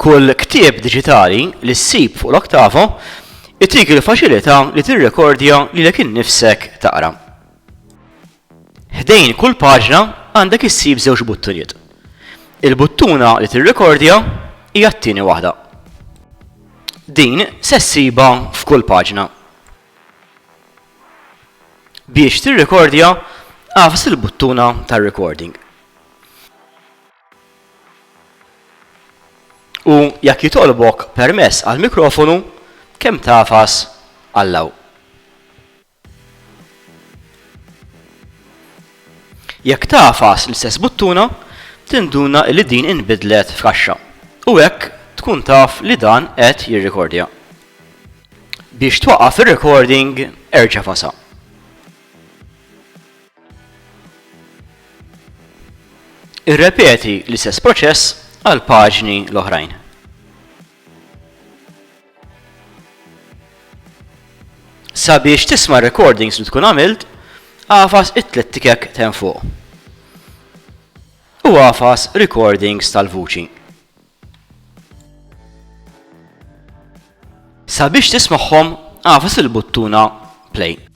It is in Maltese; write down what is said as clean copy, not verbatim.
Kull ktieb diġitali li ssib fuq l-Octavo itik il-faċilità li tirrekordja lilek innifsek taqra. Ħdejn kull paġna għandek issib żewġ buttuniet. Il-buttuna li tirrekordja hija t-tieni waħda. Din se ssibha f'kull paġna. Biex tirrekordja, agħfas il-buttuna tar-recording. U jekk jitolbok permess għall-mikrofonu, kemm tagħfas Allow. Jekk tagħfas l-istess buttuna, tinduna li din inbidlet f'kaxxa u hekk tkun taf li dan qed jirrikordja. Biex twaqqaf ir-recording, erġa' fasha. Irrepeti l-istess proċess għall-paġni l-oħrajn. Sabiex tisma' r-recordings li tkun għamilt, agħfas it-tliet tikek t'hemm fuq. U agħfas Recordings tal-vuċi. Sabiex tismagħhom, agħfas il-buttuna Play.